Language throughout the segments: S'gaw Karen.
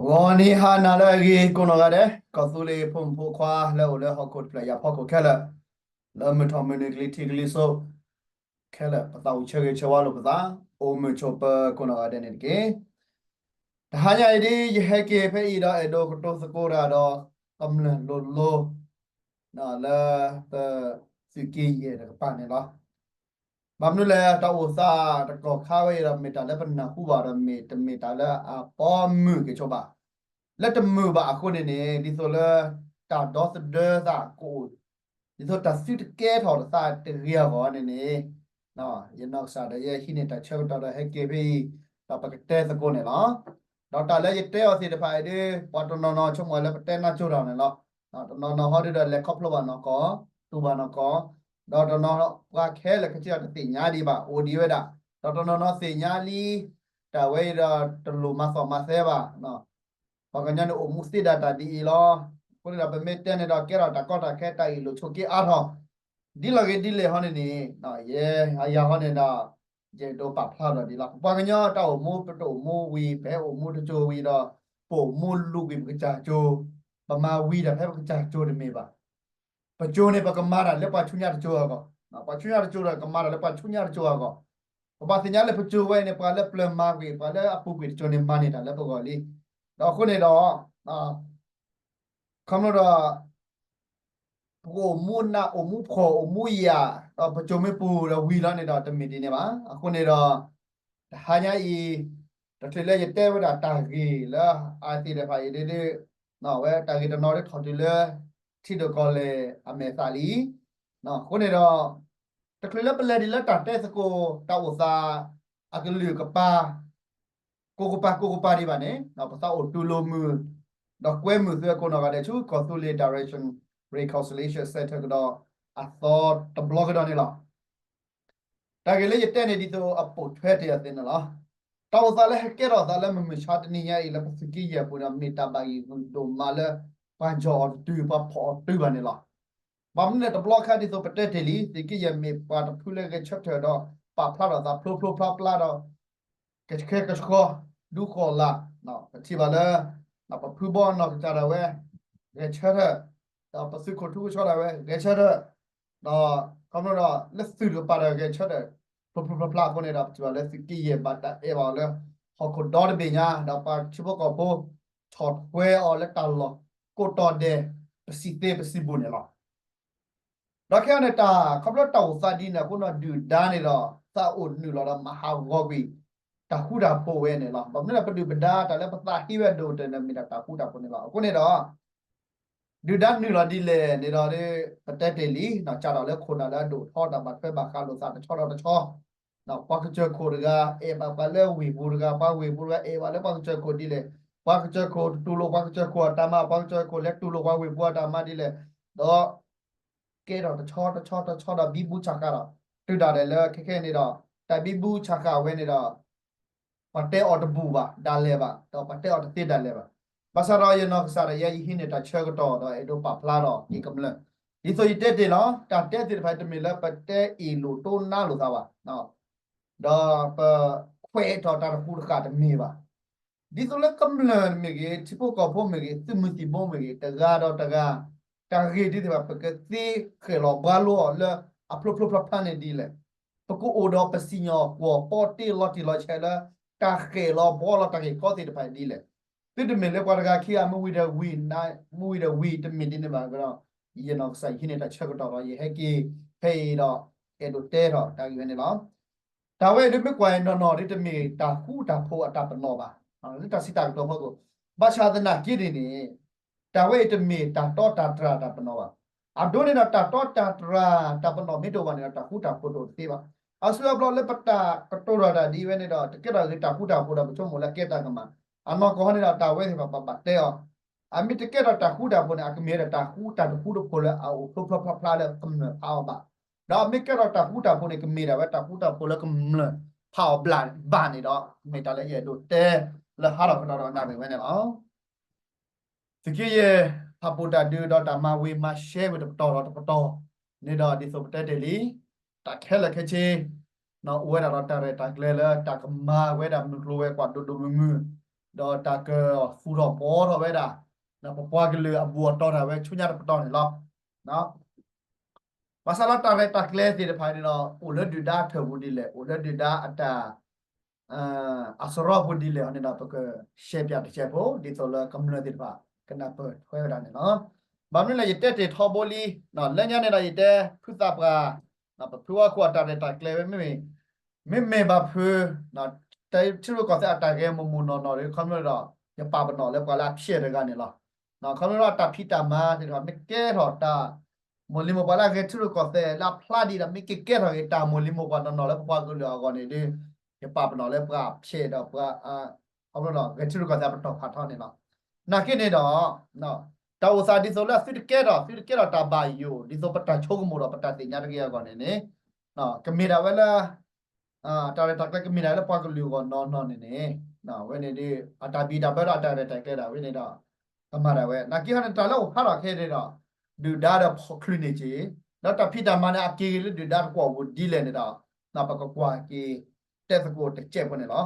ဂီၤနံၤဟါနၤလၢအဂ့ၤ ကိးနီၢ်ဂၤဒဲး ကီၢ်သူလ့ၤဖိမုၣ်ဖိခွါလၢအိၣ်လၢဟီၣ်ခိၣ်တဖျၢၣ်အံၤအဖီခိၣ်ခဲလၢာ်, လၢမုၢ်ထီၣ်မုၢ်နုာ်ကလံၤထံးကလံၤစိးခဲလၢာ် ပသးအိၣ်ဆၢဂ့ၤဆၢဝါလိာ်ပသး, အိၣ်မုာ်ဆိးပၢၤကိးနီၢ်ဂၤဒဲးန့ၣ်တက့ၢ်. တဟါညါအံၤဒ် ယဟဲက့ၤဖဲအံၤဒီးအဲၣ်ဒိးကတိၤသကိးတၢ်ဒီး ကမျၢၢ်လိၤလိၤ လၢပသုးက့ယဲၢ်တကပၤန့ၣ်လီၤ. ဘၣ်မနုၤလဲၣ် တၢ်အိၣ်သးတကီၢ်ခါဝဲအံၤဒီး မ့ၢ်တၢ်လၢပနၢ်ဟူဘၣ်ဒီး မ့ၢ်တမ့ၢ်တၢ်လၢအပီမုၢ်က့ၤဆိဘၣ်, လၢတမုာ်ဘၣ်အဃိန့ၣ်န့ၣ် ဒ်သိးလၢတၢ်ဒီသဒၢသးကအိၣ်, ဒ်သိးတၢ်သုတကဲထီၣ်တသးတဂ့ၤအဂီၢ်န့ၣ်န့ၣ်, ယနီၢ်ကစၢ်ဒီးယဲဟံးန့ၢ်တၢ်ဆၢကတီၢ်ဒီးဟဲက့ၤဖဲအံၤ, ဒီးပကတဲသကိးန့ၣ်လီၤ. ဒီးတၢ်လၢယတဲအီၤသ့ၣ်တဖၣ်အံၤဒီး ပှၤတနီၤနီၤဆိကမိၣ်လၢပတဲနၢ်ကၠိတၢ်န့ၣ်လီၤ. တနီၤနီၤဟီဒုဒီးလဲၤခီဖျိဘၣ်နီၢ်ကီၢ်, တူၢ်ဘၣ်နီၢ်ကီၢ်, ဒီးတနီၤပှၤခဲလၢာ်ခဲဆ့အတသ့ၣ်ညါဒံးဘၣ် အိၣ်ဒံးဝဲဒၣ်, ဒီးတနီၤနီၤသ့ၣ်ညါလံ, တၢ်ဝဲအံၤဒီးတလိၣ်မၤသီၣ်မၤသဲဘၣ်. ပှၤကညီန့ၣ်အိၣ်မူသ့ဒၣ်တၢ်ဒ်အံၤလီၤ. အဃိန့ၣ်ဒီးပမ့ၢ်တဲန့ၣ်ဒီးကဲထီၣ်တၢ်ကီတၢ်ခဲ တၢ်အ့ၣ်လိာ်ဆိးက့အါထီၣ်, ဒ်လဲၣ်ဂ့ၤဒ်လဲၣ်ဟီန့ၣ်န့ၣ်, ယဲအယၤဟီန့ၣ်ဒီး ယအဲၣ်ဒိးပာ်ဖျါထီၣ်ဒ်လီၤ. ပပှၤကညီတၢ်အိၣ်မူ ပတအိၣ်မူဝံၤ ပဟဲအိၣ်မူတစိၤဝံၤဒီး ပအိၣ်မူလူၤကွံာ်ပကစၢ်ကၠိ, ပမၤဝံၤတၢ်ဖဲပကစၢ်ကၠိတမ့ၢ်ဘၣ်. ပကၠိန့ၣ် ပကမၤတၢ်လၢပှၤဆူညါတကၠိအဂီၢ်, ပှၤဆူညါတကၠိဒီးကမၤတၢ်လၢပှၤဆူညါတကၠိအဂီၢ်. ပဘၣ်သ့ၣ်ညါလၢပကၠိဝဲန့ၣ် ပှၤလၢပျၢၤမၤကွံာ် ပှၤလၢအပူၤကွံာ်တကၠိန့ၣ် မၤန့ၢ်တၢ်လၢပဂီၢ်လံ. ဒီးအဃိန့ၣ်ဒီး ခီဖျိဒီး ပကအိၣ်မူနး အိၣ်မူဖှီၣ် အိၣ်မူယာ် ဒီးပကၠိမ့ၢ်ပူၤဒီးဝံၤလီၤန့ၣ်ဒီး တမ့ၢ်ဒ်န့ၣ်ဘၣ်. အဃိန့ၣ်ဒီး တဟါညါအံၤ တချုးလၢယတဲဝဲဒၣ်တၢ်ဂ့ၢ်လၢအသ့ၣ်တဖၣ်အံၤဒ်ဒ် ဝဲတၢ်ဂ့ၢ်တနီၤဒ်ထီၣ်တုၤလၢ ထံဒိၣ်ကီၢ်လဲၢ်အမဲာ်သၣ်လံ. အဃိန့ၣ်ဒီး တချုးလၢပလဲၤဒ်လၢတၢ်တဲသကိးတၢ်အိၣ်သး အကလုာ်ကပၤ ကိးကပၤကိးကပၤဒံးဘၣ်န့ၣ် ပသးအိၣ်တူၢ်လိာ်မုာ် ဒီးကွဲမုာ်သုကိးနီၢ်ဂၤဒဲးဆူ ကီၢ်သူလ့ၤ Direction Reconciliation Center ကဒီး အသီတဘျီကဒီးန့ၣ်လီၤ. တၢ်ဂ့ၢ်လၢယတဲန့ၣ်ဒ်သိးအပိာ်ထွဲတ့ၢ်အီၤသ့န့ၣ်လီၤ. တၢ်အိၣ်သးလၢဟဲကဲထီၣ်သးလၢမုၢ်မဆါတနံၤညါအံၤလၢပသုးက့ယဲၢ်ပူၤန့ၣ် မ့ၢ်တၢ်ဘၣ်ဂံၢ်ဂုာ်ဒိၣ်မးလၢ ပှၤယီၤအီၤတတုၤ ပှၤဖီၣ်အီၤတတုၤဘၣ်န့ၣ်လီၤ. ဘၣ်မနုၤလဲၣ် တဘျီခါဒ်သိးပတဲတ့ၢ်လံ သုးက့ယဲၢ်မ့ၢ်ပှၤတဖုလၢဂဲၤဆၢထၢၣ်ဒီး ပာ်ဖျါထီၣ်သးဖျိဖျိဖျါဖျါဒီး ကဆှဲကဆှီ ဒူဃီၣ်လာ် ပထံၣ်ဘၣ်လၢ ပဖုဘီနီၢ်ကစၢ်ဒၣ်ဝဲ ဂဲၤဆၢထၢၣ်, ဒီးပသုးခိၣ်ထူကဆှီဒၣ်ဝဲ ဂဲၤဆၢထၢၣ်, ဒီးခီဖျိဒီးလၢသုးတကပၤဒီးဂဲၤဆၢထၢၣ် ဖျိဖျိဖျါဖျါအဃိန့ၣ်ဒီး ပထံၣ်ဘၣ်လၢသုးက့ယဲၢ်ဘၣ်တၢ်အဲၣ်ဘၣ်အီၤလၢ ဟီၣ်ခိၣ်ဒီတဘ့ၣ်ညါ ဒီးပှၤထံဖိကီၢ်ဖိ ဆီၣ်ထွဲအီၤလၢတၢ်လီၢ်ကိးတီၤဒဲး ပစံးသ့ပစံးဘိၣ်န့ၣ်လီၤ. ဒီးခဲအံၤန့ၣ် တၢ်ခီဖျိတၢ်အိၣ်သးဒ်န့ၣ်အဃိန့ၣ် ဒုၣ်ဒါန့ၣ်ဒီး သးအိၣ်နုာ်လီၤဒီးမၤဟးဂီၤကွံာ် တၢ်ဃူတၢ်ဖိးဝဲန့ၣ်လီၤ. ဘၣ်မနုၤလဲၣ် ပဒုၣ်ပဒါတၢ်လၢပသးဟ့ဝဲဒိၣ်တၢ်န့ၣ် မ့ၢ်ဒၣ်တၢ်ဃူတၢ်ဖိးန့ၣ်လီၤ. အဃိန့ၣ်ဒီး ဒုၣ်ဒါနုာ်လီၤဒ်လဲၣ်န့ၣ်ဒီး ပတဲတ့ၢ်လံ စးထီၣ်လၢခိၣ်နၢ်လၢအဒိၣ်ထီ တၢ်ဘၣ်ထွဲဘၣ်ဃးလိာ်သးတဆီဒီးတဆီ ပှၤကစၢၢ်ခိၣ်တဂၤ အဲၣ်ဘၣ်ပှၤလၢဝ့ၢ်ပူၤတဂၤ, ပှၤဝ့ၢ်ပူၤတဂၤ အဲၣ်ဘၣ်လၢပှၤကစၢၢ်ခိၣ်ဒ်လဲၣ်, ပှၤကစၢၢ်ခိၣ်တတူၢ်လိာ်ပှၤကစၢၢ်ခိၣ်အတၢ်မၤ, ပှၤကစၢၢ်ခိၣ်လဲၤတူၢ်လိာ်ပှၤဝ့ၢ်ပူၤအတၢ်မၤဒ်လဲၣ်, ဒီး ကဲထီၣ်တဆီတဆီတဆီဒီးဘံဘူဆးဃာ်ဒီး တုၤဒၣ်လဲာ်လၢခဲခဲန့ၣ်ဒီး တၢ်ဘံဘူဆးဃာ်ဝဲန့ၣ်ဒီး ပှၤတဲအီၤတဘူၣ်ဘၣ်ဒၣ်လဲာ်ဘၣ်, ဒီးပှၤတဲအီၤတသ့ဒၣ်လဲာ်ဘၣ်. ဘၣ်ဆၣ်ဒီးယနီၢ်ကစၢ်ဒၣ်ယဲ ယဟံးန့ၢ်တၢ်ဆၢကတီၢ်ဒီးအဲၣ်ဒိးပာ်ဖျါထီၣ်က့ၤကမျၢၢ် ဒ်သိးယတဲတ့ၢ်လီၤ. တၢ်တဲသ့ၣ်တဖၣ်တမ့ၢ်လၢပတဲအ့ၣ်လိာ်တိနါလိာ်သးဘၣ်, ဒီးပခွဲးထီၣ်တၢ်တဃူတဃာ်တမ့ၢ်ဘၣ်. ဒ်သိးလၢကမျၢၢ်မ့ၢ်ဂ့ၤ, ထံဖိကီၢ်ဖိမ့ၢ်ဂ့ၤ, သုးမုၢ်သံၣ်ဘိမ့ၢ်ဂ့ၤ, တဂၤဒီးတဂၤ တၢ်ဂ့ၢ်ဒ်သ့ၣ်တဖၣ် ပကသ့ဃဲၣ်လီၤဘှါလိအီၤလၢအဖျိဖျိဖျါဖျါန့ၣ်ဒ်လဲၣ်. ပကအိၣ်ဒီးပစံၣ်ညီၣ်ကွီၢ်ပီတ့လီၤတံၢ်လီၤဆဲးလၢ တၢ်ဃဲၣ်လီၤဘှါလီၤတၢ်ဂ့ၢ်ကီသ့ၣ်တဖၣ်ဒ်လဲၣ်. သုတမ့ၢ်လၢပှၤတဂၤခံဂၤ မ့ၢ်ဝံၤဒီးဝံၤ, မ့ၢ်ဝံၤဒီးဝံၤ တမ့ၢ်ဒ်န့ၣ်ဘၣ်ကဒီး ယနီၢ်ကစၢ်ယဟံးန့ၢ်တၢ်ဆၢကတီၢ်ဒီး ယဟဲက့ၤဖဲအံၤဒီး အဲၣ်ဒိးတဲထီၣ်တၢ်ဂ့ၢ်ဝဲန့ၣ်လီၤ. တၢ်ဝဲအံၤဒ်မ့ၢ်ကွၢ်အံၤနီၢ်နီၢ်ဒ်တမ့ၢ်တၢ်ဃူတၢ်ဖိးအတၢ်ပနီၣ်ဘၣ်, လၢတၢ်စံးတၢ်ကတိၤဖီခိၣ်, ဘၣ်ဆၣ်သနာ်က့န့ၣ်န့ၣ် တၢ်ဝဲအံၤတမ့ၢ်တၢ်တီတၢ်တြၢ်တၢ်ပနီၣ်ဘၣ်. အဒိန့ၣ်ဒီး တၢ်တီတၢ်တြၢ်တၢ်ပနီၣ်မ့ၢ်တအိၣ်ဘၣ်န့ၣ်ဒီး တၢ်ဃူတၢ်ဖိးတအိၣ်တသ့ဘၣ်. အစုအဘျီလၢပတၢ်ကတိၤထီၣ်တၢ်ဒ်အံၤဝဲန့ၣ်ဒီး တကဲထီၣ်ဂ့ၤတၢ်ဃူတၢ်ဖိးဒီး ပဆိကမိၣ်လၢကဲတၢ်ကမၣ်, အနီၢ်ကီၢ်ဟီန့ၣ်ဒီး တၢ်ဝဲသ့ၣ်တဖၣ်ပဘၣ်တဲအီၤ, အမ့ၢ်တကဲထီၣ်တၢ်ဃူတၢ်ဖိးန့ၣ် အကမ့ၢ်ဝဲဒၣ်တၢ်ဃူတၢ်တဃူတဖိးလၢအအိၣ်ဖျိဖျိဖျါဖျါလၢကမျၢၢ်ဖးအီၤဘၣ်, ဒီးအမ့ၢ်ကဲထီၣ်တၢ်ဃူတၢ်ဖိးန့ၣ် ကမ့ၢ်ဒၣ်ဝဲတၢ်ဃူတၢ်ဖိးလၢကမျၢၢ်ဖးအီၤဘၣ်န့ၣ်ဒီး မ့ၢ်တၢ်လၢယအဲၣ်ဒိးတဲလၢဟါထီၣ်ကဒီးဒီးနၣ်ရံၣ်ဝဲန့ၣ်လီၤ. သုးက့ယဲၢ် ဖးပိာ်တၢ်ဒုးဒီးတၢ်မၤဝံၤမၤရှဲဝံၤတပတီၢ်ဒီးတပတီၢ်န့ၣ်ဒီး ဒ်သိးပတဲတ့ၢ်လံ, တၢ်ခဲလၢာ်ခဲဆ့ အိၣ်ဝဲဒၣ်ဒီးတၢ်ရဲၣ်တၢ်ကျဲၤလၢတၢ်ကမၤဝဲဒၣ်မုၢ်ကျိၤဝဲၤကွာ်ဒိၣ်ဒိၣ်မုၢ်မုၢ်, ဒီးတၢ်ကဃူထီၣ်ဖိးထီၣ်ဝဲဒၣ် ပပှၤကလုာ်အဘူၣ်အတီၢ်တၢ်ဝဲဆူညါတပတီၢ်န့ၣ်လီၤ. ဘၣ်ဆၣ်ဒီးတၢ်ရဲၣ်တၢ်ကျဲၤသ့ၣ်တဖၣ်န့ၣ်ဒီး အိၣ်လၢဒုၣ်ဒါထၢၣ်ပူၤဒ်လဲၣ်, အိၣ်လၢဒုၣ်ဒါအတၢ် အစရီပူၤဒ်လဲၣ်အီၤန့ၣ်ဒီး ပကရှဲပၠးတစဲးဖိ ဒ်သိးလၢကမျၢၢ်သ့ၣ်တဖၣ် ကနၢ်ပၢၢ်ထွဲဝဲဒၣ်န့ၣ်လီၤ. ဘၣ်မနုၤလဲၣ် ယတဲတ့ၢ်ထီဘိလံ, လၢညါန့ၣ်ဒီး ယတဲဖုသးပှၢ် ပဖုဝါခိၣ်အတၢ်ရဲၣ်တၢ်ကျဲၤဝဲ မ့မ့ၢ်ဘၣ်ဖု တၢ်ထံရူၢ်ကီၢ်သဲးအတၢ်ဂဲၤမိၢ်မိၢ်နီၢ်နီၢ်ဒီး ခီဖျိဒီး ယပာ်ပနီၣ်လၢပှၤလၢအဖျဲးတဂၤန့ၣ်လီၤ. ခီဖျိဒီးတၢ်ဖံးတၢ်မၤသ့ၣ်တဖၣ် မ့ၢ်ကဲထီၣ်တၢ် မိၢ်လံၤမိၢ်ပှၢ်လၢအဂဲၤထံရူၢ်ကီၢ်သဲးလၢအဖျါဒ်ဒီး မ့ၢ်ကကဲထီၣ်က့ၤတၢ်မိၢ်လံၤမိၢ်ပှၢ်နီၢ်နီၢ်လၢပပှၤကလုာ်အဂီၢ်န့ၣ်ဒီး ယပာ်ပနီၣ်လၢပှၤဖျဲးဒီးပှၤ ခီဖျိဒီးဂဲၤထံရူၢ်ကီၢ်သဲးပတီၢ်ဖးထီန့ၣ်လီၤ. နာ်က့န့ၣ်ဒီး တၢ်အိၣ်သးဒ်သိးလၢသုတကဲထီၣ် သုတကဲထီၣ်တၢ်ဘၣ်ယိၣ် ဒ်သိးပတၢ်ဆိကမိၣ်ဒီးပတၢ်သ့ၣ်ညါတဂ့ၤအဂီၢ်န့ၣ်န့ၣ် ကမ့ၢ်ဒၣ်ဝဲလၢ တၢ်ရဲၣ်တၢ်ကျဲၤကမ့ၢ်ဒၣ်လၢပှၤကလုာ်အဂီၢ်နီၢ်နီၢ်န့ၣ်န့ၣ် အဝဲန့ၣ်ဒီး အတၢ်ဘံၣ်တၢ်ဘၢဒီးအတၢ်ရဲၣ်တၢ်ကျဲၤဒၣ်ဝဲန့ၣ်ဒီး ကမၤဒၣ်ဝဲ နာ်က့ဟီန့ၣ် တၢ်လၢအိၣ်ဖျါထီၣ်ခဲအံၤန့ၣ်ဒီး ဒုၣ်ဒါဒီးဖီၣ်ချုးန့ၢ်က့ၤ ဒီးတၢ်ဖံးတၢ်မၤန့ၣ် အက့ၤဂ့ၤလၢဒုၣ်ဒါတကွီၢ်ပူၤဒ်လဲၣ်န့ၣ်ဒီး ပကကွၢ်က့ၤတဲသကိးတစဲးဖိန့ၣ်လီၤ.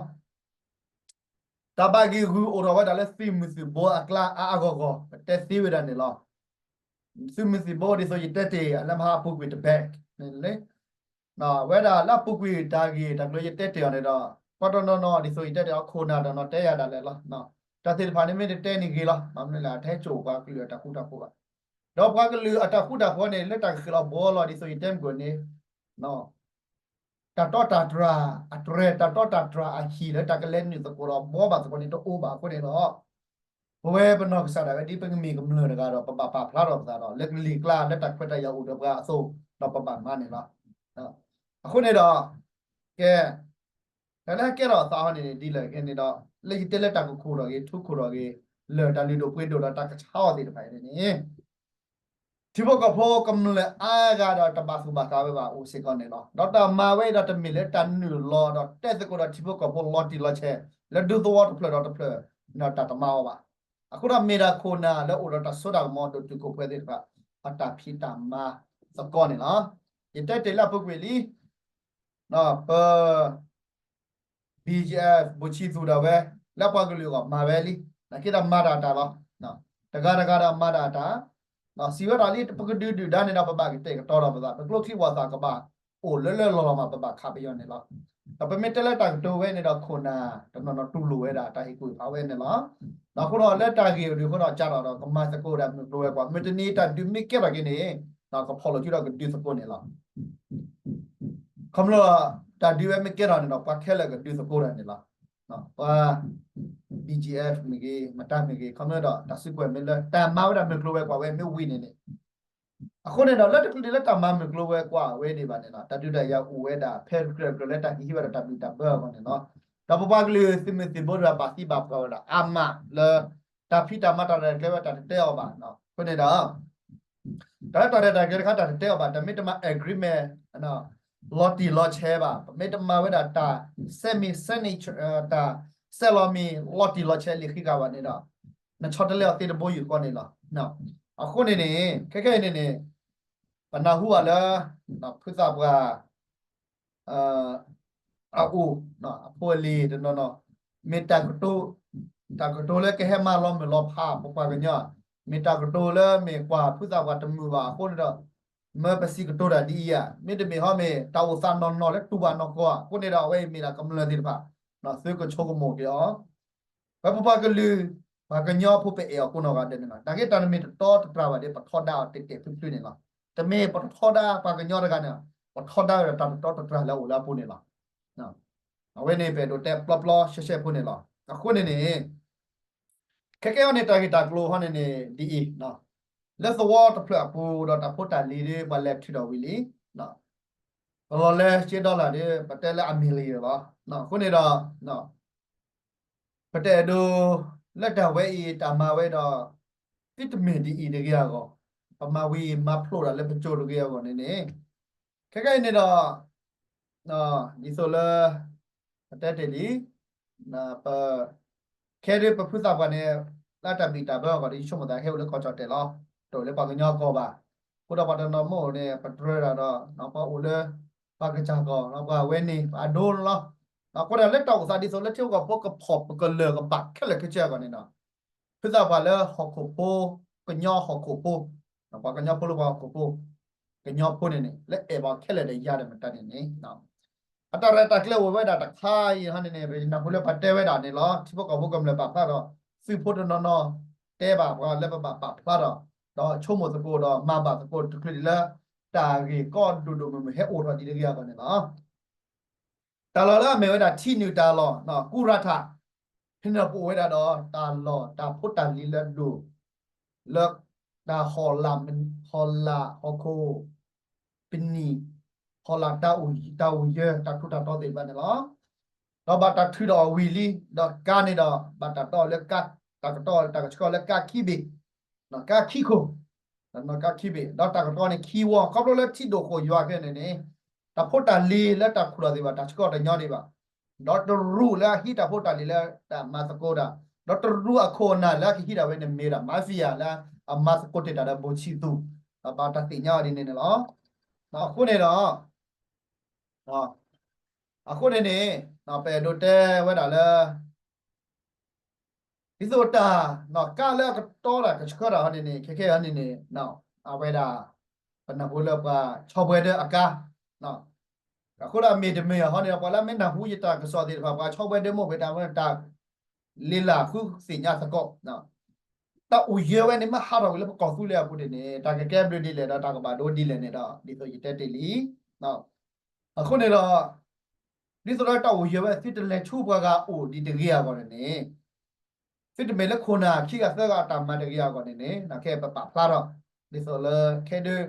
တၢ်ဘၣ်ဂ့ၢ်ဂုာ်အိၣ်ထီၣ်ဝဲဒၣ်လၢသုးမုၢ်သုးဘိအကျါအါအါဂီၢ်ဂီၢ် ပတဲသ့ဝဲဒၣ်န့ၣ်လီၤ. သုးမုၢ်သုးဘိဒ်သိးယတဲတ့ၢ် လၢမဟါအပူၤကွံာ်တဘ့ၣ်န့ၣ်လီၤ. ဝဲဒၣ်လၢအပူၤကွံာ်တၢ်ဂ့ၢ်တၢ်ကျိၤယတဲတ့ၢ်အီၤန့ၣ်ဒီး ပှၤတနီၤနီၤဒ်သိးယတဲတ့ၢ်အီၤ ခိၣ်နၢ်တနီၤတဲယၤဒၣ်လဲာ်လီၤ. တၢ်သ့ၣ်တဖၣ်န့ၣ်မ့ၢ်တတဲန့ၣ်ဂ့ၤလီၤ. ဘၣ်မနုၤလဲၣ် အတဟဲစိာ်ပှၤကလုာ်အတၢ်ဃူတၢ်ဖိးဘၣ်. ဒီးပှၤကလုာ်အတၢ်ဃူတၢ်ဖိးန့ၣ် လၢတၢ်ကဃ့ၢ်လီၤဘှီလီၤဒ်သိးယတဲမုၢ်ကီၢ်န့ၣ် တၢ်တီတၢ်တြၢ်အတြဲၤ တၢ်တီတၢ်တြၢ်အဟံၣ်လၢတၢ်ကလဲၤနုာ်သကိးဒီးဘှီဘၣ်သကိးန့ၣ် တအိၣ်ဘၣ်အဃိန့ၣ်ဒီး ပဝဲပနီၢ်ကစၢ်ဒၣ်ဝဲဒ်ပကမ့ၢ်ကမျၢၢ်တဂၤဒီး ပဘၣ်ပာ်ဖျါထီၣ်ပသးဒီး လၢကလံၤကျါလၢတၢ်ခွဲးတၢ်ယာ်အိၣ်ဒီးပှၤအသိး ဒီးပဘၣ်မၤန့ၣ်လီၤ. အဃိန့ၣ်ဒီး ကဲ တၢ်လၢဟဲကဲထီၣ်အသးဟီန့ၣ်န့ၣ် ဒ်လဲၣ်ဂ့ၤန့ၣ်ဒီး လၢယတဲလၢတၢ်ကခိၣ်ထီၣ်ဂ့ၤ ထူခိၣ်ထီၣ်ဂ့ၤ လၢတၢ်လုၢ်ဒိၣ်ပှ့ၤဒိၣ်ဒီးတၢ်ကဆါအီၤသ့ၣ်တဖၣ်အံၤန့ၣ်န့ၣ် ထံဖိကီၢ်ဖိကမျၢၢ်အါဂၤဒီးတဘၣ်သူၣ်ဘၣ်သးဝဲဘၣ်အိၣ်စ့ၢ်ကီးန့ၣ်လီၤ. ဒီးတၢ်မၤဝဲအံၤဒီးတမ့ၢ်လၢတၢ်နုာ်လီၤဒီးတဲသကိးဒီးထံဖိကီၢ်ဖိလီၤတံၢ်လီၤဆဲး လၢဒူသဝီတဖျၢၣ်ဒီးတဖျၢၣ်န့ၣ်ဒီးတၢ်တမၤအီၤဘၣ်. အဃိဒီးမ့ၢ်ဒၣ်ခိၣ်နၢ်လၢအိၣ်ဒီးတၢ်စိတၢ်ကမီၤဒိၣ်တုာ်ခိၣ်ပှဲၤသ့ၣ်တဖၣ် အတၢ်ဖံးတၢ်မၤသကိးန့ၣ်လီၤ. ယတဲတ့ၢ်လၢအပူၤကွံာ်လံ ပ BGF ဘူးဆံသူၣ်ဒၣ်ဝဲ လၢပှၤကလုာ်အဂီၢ်မၤဝဲလံ. နာ်က့ဒီးမၤတၢ်အတၢ်လီၤ. တဂၤတဂၤဒီးမၤတၢ်အတၢ်, စံးဝဲဒၣ်လံ ပကဒုးဒုၣ်ဒါန့ၣ်ဒီး ပဘၣ်ကတဲာ်ကတီၤဒီးပသး ပကျိချံမျိာ်သၣ်ကဘၣ်အိၣ်လၢလၢလီၢ်လီၢ်မး ပဘၣ်ခးပယီၤန့ၣ်လီၤ. ဒီးပမ့ၢ်တဲလၢတၢ်ကတိၤဝဲန့ၣ်ဒီး ခိၣ်နၢ်တနီၤနီၤတူၢ်လိာ်ဝဲဒၣ်တၢ်ဟ့ၣ်ကူၣ်ဖးဝဲန့ၣ်လီၤ. ဒီးအဃိဒီးလၢတၢ်ဂ့ၢ်အဒုးအဃိဒီး ကးထီၣ်ဒီးကမၤသကိးဒၣ်မုၢ်ကျိၤဝဲၤကွာ် မုၢ်တနံၤတၢ်ဒုးမ့ၢ်ကဲထီၣ်က့ၤန့ၣ် ကဖီၣ်လိာ်စုဒီးကဒုးသကိးန့ၣ်လီၤ. ခီဖျိတၢ်ဒုးဝဲမ့ၢ်ကဲထီၣ်န့ၣ်ဒီး ပှၤခဲလၢာ်ကဒုးသကိးတၢ်န့ၣ်လီၤ. ပှၤ BGF မ့ၢ်ဂ့ၤ မတၤမ့ၢ်ဂ့ၤ ခီဖျိဒီးတၢ်စုကဝဲၤမ့ၢ်လၢ တၢ်မၤဝဲဒၣ်မုၢ်ကျိၤဝဲၤကွာ်ဝဲမ့ၢ်ဝံၤန့ၣ်န့ၣ် အဃိန့ၣ်ဒီး လၢတချုးလၢတၢ်မၤမုၢ်ကျိၤဝဲၤကွာ်ဝဲဒံးဘၣ်န့ၣ်လီၤ. တၢ်ဒုးတၢ်ယၤအိၣ်ဝဲဒၣ် ဖဲကြၢးကြၢးလၢတၢ်ဟံးဟံးဝဲဒၣ်တၢ်ဘံၣ်တၢ်ဘၢအဂီၢ်န့ၣ်လီၤ. ဒီးပပှၤကလုာ်သုးမုၢ်သံၣ်ဘိတဖၣ်ဘၣ်သံဘၣ်ပှၢ်ဝဲဒၣ်အါမးလၢ တၢ်ဖံးတၢ်မၤတၢ်ရဲၣ်တၢ်ကျဲၤဝဲတၢ်တတဲအီၤဘၣ်. အဃိန့ၣ်ဒီး တၢ်လၢတၢ်ရဲၣ်တၢ်ကျဲၤတခါတၢ်တတဲအီၤဘၣ်, တၢ်မ့ၢ်တမၤ agreement လီၤတံၢ်လီၤဆဲးဘၣ်, ပမ့ၢ်တမၤဝဲဒၣ်တၢ် sign မ့ၢ် sign တၢ်စဲးလီၤမ့ၢ်လီၤတံၢ်လီၤဆဲးလံာ်ဃံးဃာ်ဘၣ်န့ၣ်ဒီး နဆီတလဲအီၤသ့တဘိယူၢ်ဃီန့ၣ်လီၤ. အဃိန့ၣ်န့ၣ် ခဲခဲအံၤန့ၣ်န့ၣ် ပနၢ်ဟူဘၣ်လၢ ဖုသးပှၢ် အအိၣ် အဖိအလံၤတနီၤနီၤ မ့ၢ်တၢ်ကတိၤ တၢ်ကတိၤလၢကဟဲမၤလီၤမုၢ်လီၤဖးပပှၤကညီ, မ့ၢ်တၢ်ကတိၤလၢမ့ၢ်ကွၢ်ဖုသးပှၢ်တမုာ်ဘၣ်အဃိန့ၣ်ဒီး မၢပစံးကတိၤတၢ်ဒ်အံၤဧါ, မ့တမ့ၢ်ဟီမ့ၢ်တၢ်အိၣ်သးနီၢ်နီၢ်လၢတူၢ်ဘၣ်နီၢ်ကီၢ်ဧါ, အဃိန့ၣ်ဒီးအဝဲအံၤမ့ၢ်ဒၣ်ကမျၢၢ်သ့ၣ်တဖၣ် သုကဆိကမိၣ်က့ၤအီၤ ပပှၤကလုာ် ပှၤကညီဖိပအဲၣ်အီၤကိးနီၢ်ဂၤဒဲးန့ၣ်လီၤ. နာ်က့တၢ်တမ့ၢ်တတီတတြၢ်ဘၣ်ဒီး ပထီဒါအီၤတဲာ်တဲာ်ဖျုးဖျုးန့ၣ်လီၤ. တမ့ၢ်ပတထီဒါပှၤကညီတဂၤန့ၣ်, ပထီဒါဝဲဒၣ်တၢ်တတီတတြၢ်လၢအအိၣ်လၢအပူၤန့ၣ်လီၤ. အဝဲန့ၣ်ပအဲၣ်ဒိးတဲပျီပျီရှဲရှဲဖိန့ၣ်လီၤ. အဃိန့ၣ်န့ၣ် ခဲကဲအံၤန့ၣ် တၢ်ဂ့ၢ်တၢ်ကျိၤဟီန့ၣ်န့ၣ် ဒ်အံၤ, လၢသဝီတဖျၢၣ်အပူၤဒီးတၢ်ဖိတၢ်လံၤဒီး ပှၤလဲၤထုးထီၣ်ဝံၤလံ ပလီၤလၢက့ဒီလၢ်ဒီး ပတဲလၢအမံၤလံလီၤ. အဃိန့ၣ်ဒီး ပတအဲၣ်ဒိး လၢတၢ်ဝဲအံၤတၢ်မၤဝဲဒီး သုတမ့ၢ်ဒ်အံၤတဂ့ၤအဂီၢ်, ပမၤဝံၤမၤဖျိးတၢ်လၢပကၠိတဂ့ၤအဂီၢ်န့ၣ်န့ၣ်, ခဲကဲအံၤန့ၣ်ဒီး ဒ်သိးလၢ ပတဲတ့ၢ်လံ ပ ခဲဒုးပဖုသးပှၢ်န့ၣ် လၢတၢ်ဘံၣ်တၢ်ဘၢအဂီၢ်ဒီး ယဆိကမိၣ်သးဟဲအိၣ်လၢကီၢ်ကၠီၣ်တဲာ်လီၤ. တအိၣ်လၢပှၤကညီကီၢ်ဘၣ်. အဃိဒီးပှၤတနီၤမိၢ်န့ၣ် ပတြၢၤတၢ်ဒီး ပှၤအိၣ်လၢ ပှၤကစၢ်ကီၢ် ပှၤဝဲန့ၣ် ပှၤအဒိန့ၣ်လီၤ. အဃိဒီးလၢတၢ်အိၣ်သးဒ်သိးလၢထံဖိကီၢ်ဖိကဖီၣ်ပကလၢၤကဘၣ်ခဲလၢာ်ခဲဆ့အဂီၢ်န့ၣ်ဒီး ဖုသးပှၢ်လၢဟီၣ်ခိၣ်ဖိ, ကညီဟီၣ်ခိၣ်ဖိ, ပှၤကညီဖိလၢပှၤဟီၣ်ခိၣ်ဖိ, ကညီဖိန့ၣ်န့ၣ် လၢအဲၣ်ဘၣ်ခဲလၢာ်ဒီးယၤဒီးမတၤန့ၣ်န့ၣ် အတၢ်ရဲၣ်တၢ်ကျဲၤအိၣ်ဝဲဒၣ်တခါအံၤဟီန့ၣ်န့ၣ် ပနၢ်ဟူလၢပှၤတဲဝဲဒၣ်န့ၣ်လီၤ. ထံဖိကီၢ်ဖိကမျၢၢ်ပာ်ဖျါဒီး သုးဖိတနီၤနီၤတဲဘၣ်ပှၤလၢပဘၣ်ပာ်ဖျါဒီး ဒီးဆိကမိၣ်သကိးဒီးမၤဘၣ်သကိးတချုးဒံးလၢ တၢ်ဂ့ၢ်ကီဒိၣ်ဒိၣ်မုၢ်မုၢ်ဟဲအိၣ်ထီၣ်ဒံးတဂ့ၤအဂီၢ်န့ၣ်လီၤ. တၢ်လီၢ်လၢအမ့ၢ်ဝဲဒၣ်ထံနုာ်တၢ်လီၢ် ကူရၤထး ဖဲန့ၣ်ပအိၣ်ဝဲဒၣ်ဒီး တၢ်လီၢ်တၢ်ဖိတၢ်လံၤလၢအဒိၣ် လၢတၢ်ဟီၣ်လာ် ဟီၣ်လာ်ဟီၣ်ခိၣ် ပနံာ် ဟီၣ်လာ်တၢ်အိၣ်ယံၤ တၢ်အိၣ်ယၢၤ တၢ်ထူးတၢ်တီၤသ့ၣ်တဖၣ်န့ၣ်လီၤ. ဒီးဘၣ်တၢ်ထုးဒီးအီၤဝံၤလံ ဒီးကါန့ၣ်ဒီး ဘၣ်တၢ်တီအီၤလၢကါ တၢ်ကတီၢ် တၢ်ကဆှီလၢကါခံဘ့ၣ် ကါခံခိၣ် ကါခံဘ့ၣ် ဒီးတၢ်ကတီၢ်န့ၣ်ခံဝီ ခီဖျိလၢထံဒိၣ်ဃိၣ်ယွၤခဲန့ၣ်န့ၣ် တၢ်ဖိတၢ်လံၤလၢတၢ်ခူၣ်လီၤသ့ၣ်တဖၣ် တၢ်ဆှီတညီဒံးဘၣ်. ဒီးတရူးလၢအဟံးတၢ်ဖိတၢ်လံၤလၢတၢ်မၤသကိးတၢ် ဒီးတရူးအခိၣ်အနၢ်လၢအကဟံးဒၣ်ဝဲန့ၣ်မ့ၢ်ဒၣ် mafia လၢအမၤသကိးတ့ၢ်တၢ်ဒီး ဘိၣ်ဆံသူး ဒီးဘၣ်တၢ်သ့ၣ်ညါအီၤဒ်န့ၣ်န့ၣ်လီၤ. အဃိန့ၣ်ဒီး အဃိန့ၣ်န့ၣ် ပအဲၣ်ဒိးတဲဝဲဒၣ်လၢ ဒ်သိးတၢ် ကါလၢအကတီတၢ်ကဆှၢတၢ်ဟီန့ၣ်န့ၣ် ခဲခဲဟီန့ၣ်န့ၣ် အဝဲဒၣ် ပနၢ်ဟူလၢပှၤဆီၣ်ဘှဲဒၢအကါ အဃိဒီးအမ့ၢ်တမ့ၢ်အဟီန့ၣ်ဒီး ပှၤလၢမ့ၢ်နၢ်ဟူယတၢ်ကစီၣ်သ့ၣ်တဖၣ် ပှၤဆီၣ်ဘှဲဒၢမိၢ်ပှၢ်တၢ်ဝဲတၢ် လ့လၢ်ဃုသ့ၣ်ညါသကိး တၢ်အိၣ်ယၢၤဝဲန့ၣ် မ့ၢ်ဟးထီၣ်ကွံာ်လၢပကီၢ်သူလ့ၤအပူၤန့ၣ်န့ၣ် တၢ်ကကဲဘျုးဒ်လဲၣ်ဒီး တၢ်ကဘၣ်ဒိဒ်လဲၣ်န့ၣ်ဒီး ဒ်သိးယတဲတ့ၢ်လံ. အဃိန့ၣ်ဒီး ဒ်သိးလၢတၢ်အိၣ်ယၢၤဝဲ သုတလဲၤဆူပှၤဂၤအအိၣ်ဒံးတဂ့ၤအဂီၢ်န့ၣ်န့ၣ် သုတမ့ၢ်လၢခိၣ်နၢ်ခံဂၤသၢဂၤအတၢ်မၤတဂ့ၤအဂီၢ်န့ၣ်န့ၣ် ခဲအံၤပပာ်ဖျါထီၣ် ဒ်သိးလၢခဲဒၢ ဒ်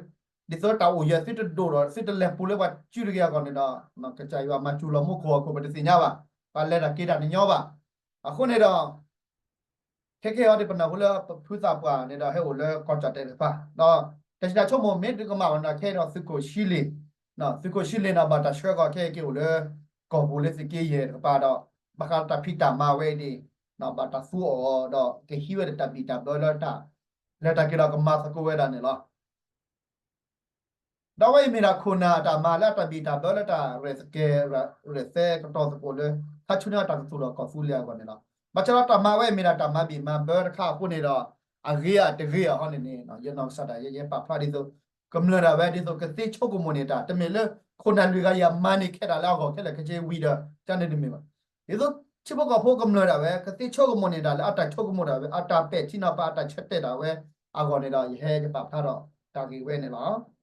သိးတၢ်အိၣ်ယၢၤသုတဒိၣ်ဒီး သုတလဲၤပူၤလၢပှၤစုတဂ့ၤအဂီၢ်န့ၣ်ဒီး ကစၢ်ယွၤမၤစၢၤလီၤမူခိၣ်အခိၣ် ပတသ့ၣ်ညါဘၣ်, ပှၤလဲၤတၢ်က့ၤတၢ်တညီဘၣ်. အဃိန့ၣ်ဒီး ခဲခဲအံၤဒ်ပနၢ်ဟူလၢပဖုသးပှၢ်န့ၣ်ဒီး ဟဲအိၣ်လၢကီၢ်ကၠီၣ်တဲာ်တဖၣ် ဒီး တၢ်စံးတၢ်ဆိကမိၣ်မ့ၢ်ဒုးကမၣ်ဝဲန့ၣ်ဒီး ခဲအံၤဒီးသုးခိၣ်ဆှံလ့ၣ် သုးခိၣ်ဆှံလ့ၣ်န့ၣ် ဘၣ်တၢ်ဆှၢကီးခဲအံၤက့ၤအိၣ်လၢ ကီၢ်ပူၤလၢသုးက့ယဲၢ်တကပၤဒီး ဘၣ်ဃးတၢ်ဖံးတၢ်မၤဝဲအံၤန့ၣ် ဘၣ်တၢ်သူအီၤဒီး ကဟံးဝဲဒၣ်တၢ်ဘံၣ်တၢ်ဘၢလၢတၢ် လဲၤတၢ်က့ၤဒီးကမၤသကိးဝဲဒၣ်န့ၣ်လီၤ. ဒီးအဝဲအံၤမ့ၢ်ဒၣ်ခိၣ်နၢ်အတၢ်မၤလၢအတၢ်ဘံၣ်တၢ်ဘၢလၢတၢ်ရဲၣ်သကဲး ရဲၣ်သဲကတီၤသကိးလၢ ခါဆူညါတၢ်ကသူၣ်ထီၣ်ကီၢ်သူလ့ၤအဂီၢ်န့ၣ်လီၤ. ဘၣ်ဆၣ်ဒီးတၢ်မၤဝဲအံၤမ့ၢ်ဒၣ်တၢ်မၤဘံၣ်မၤဘၢတခါအဃိန့ၣ်ဒီး အဂ့ၤဧါတဂ့ၤဧါဟီန့ၣ်န့ၣ် ယနီၢ်ကစၢ်ဒၣ်ယဲ ယဟဲပာ်ဖျါဒ်သိး ကမျၢၢ်ဒၣ်ဝဲဒ်သိးကသ့ဆိကမိၣ်န့ၢ်တၢ် တမ့ၢ်လၢခိၣ်နၢ်လွံၢ်ဂၤအံၤမၤန့ၢ်ခဲဒၣ်လၢအဂီၢ်ခဲလၢာ်ခဲဆ့ဝံၤဒီး ကန့ၣ်တမ့ၢ်ဘၣ်. ဒ်သိးထံဖိကီၢ်ဖိကမျၢၢ်ဒၣ်ဝဲ ကသ့ဆိကမိၣ်န့ၢ်တၢ်လၢအတၢ်ဆိကမိၣ်ဒၣ်ဝဲ အတၢ်ပဲာ်ထံနီၤဖး အတၢ်ဆၢတဲာ်ဒၣ်ဝဲအဂီၢ်န့ၣ်ဒီး ယဟဲယပာ်ဖျါထီၣ်တၢ်ဂ့ၢ်ဝဲန့ၣ်လီၤ.